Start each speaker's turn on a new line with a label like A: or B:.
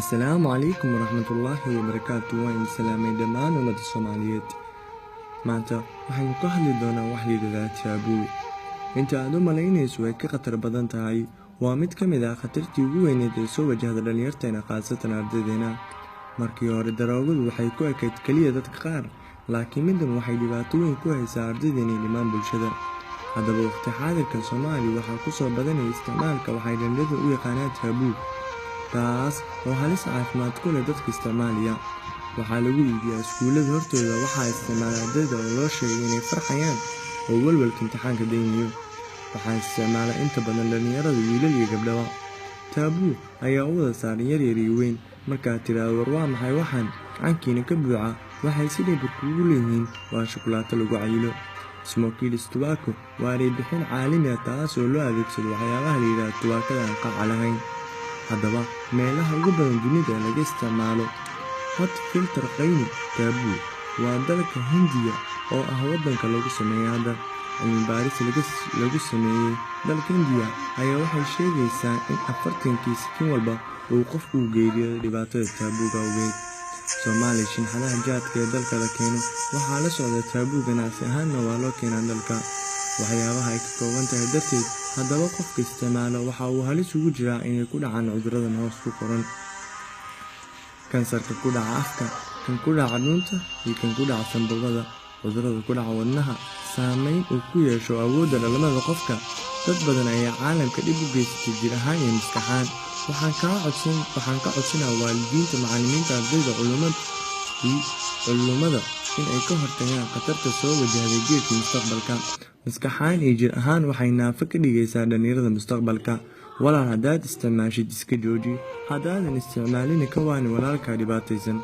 A: Assalaamu calaykum waraxmatullaahi wabarakaatu. Waan idin salaamay dhammaan ummadda Soomaaliyeed. Maanta waxaynu ka hadli doonaa wax la yidhaahdaa shaabuu. Inta aad u malaynayso way ka khatar badan tahay. Waa mid ka mid ah khatartii ugu weyneed ee soo wajahda dhalinyarteena, khaasatan ardaydeena. Markii hore daroogadu waxay ku ekayd keliya dadka qaar, laakiin middan waxay dhibaato weyn ku haysaa ardaydeena iyo dhammaan bulshada. Haddaba waqti xaadirka Soomaaliya waxaa ku soo badanaya isticmaalka waxay dhalinyaradu u yaqaanaan shaabuu, taas oo halis caafimaad ku leh dadka isticmaalaya. Waxaa lagu iibiyaa iskuulada hortooda. Waxaa isticmaala ardayda oo loo sheegay inay farxayaan oo walwalka imtixaanka daynayo. Waxaa isticmaala inta badan dhalinyarada, wiilal iyo gabdhaba. Taabuu ayaa u wada saaran yar yar iyo weyn. Markaad tidhaahdo, "War waa maxay waxaan cankiina ka buuxa?" waxay si dhib kuugu leeyihiin, "Waa shukulaato lagu cayilo." Smokeless tobacco waa eray bixin caalami ah, taas oo loo adeegsado waxyaabaha la yidhaahdo tubaakada aan qaaca lahayn. Haddaba meelaha ugu badan dunida ee laga isticmaalo hot filter khaini taabuu waa dalka Hindiya, oo ah waddanka lagu sameeyo hadda. Cilmi baaris lagu sameeyey dalka Hindiya ayaa waxay sheegaysaa in 40kii sakiin walba uu qof uu geeriyoodo dhibaatada taabuuga awgeed. Soomaaliya, shinxadaha jaadka ee dalka la keeno waxaa la socda taabuu, ganacsi ahaanna waa loo keenaa dalka. Waxyaabaha ay ka kooban tahay darteed, haddaba qofka isticmaala waxa uu halis ugu jiraa inay ku dhacaan cuduradan hoos ku qoran: kansarka ku dhaca afka, kan ku dhaca dhuunta iyo kan ku dhaca sanbabada, cudurada ku dhaca wadnaha, saameyn uu ku yeesho awoodda dhalmada qofka. Dad badan ayaa caalamka dhib u geysatay jir ahaan iyo maskaxaan. Waxaan ka codsanaa waalidiinta, macallimiinta, ardayda, culimada in ay ka hortagaan khatarta soo wajahday jiilka mustaqbalka. Maskaxaan iyo jir ahaan waxay naafo ka dhigaysaa dhalinyarada mustaqbalka. Walaal, haddaad isticmaashid, iska jooji. Haddaadan isticmaalina, ka waani walaalkaa dhibaataysan.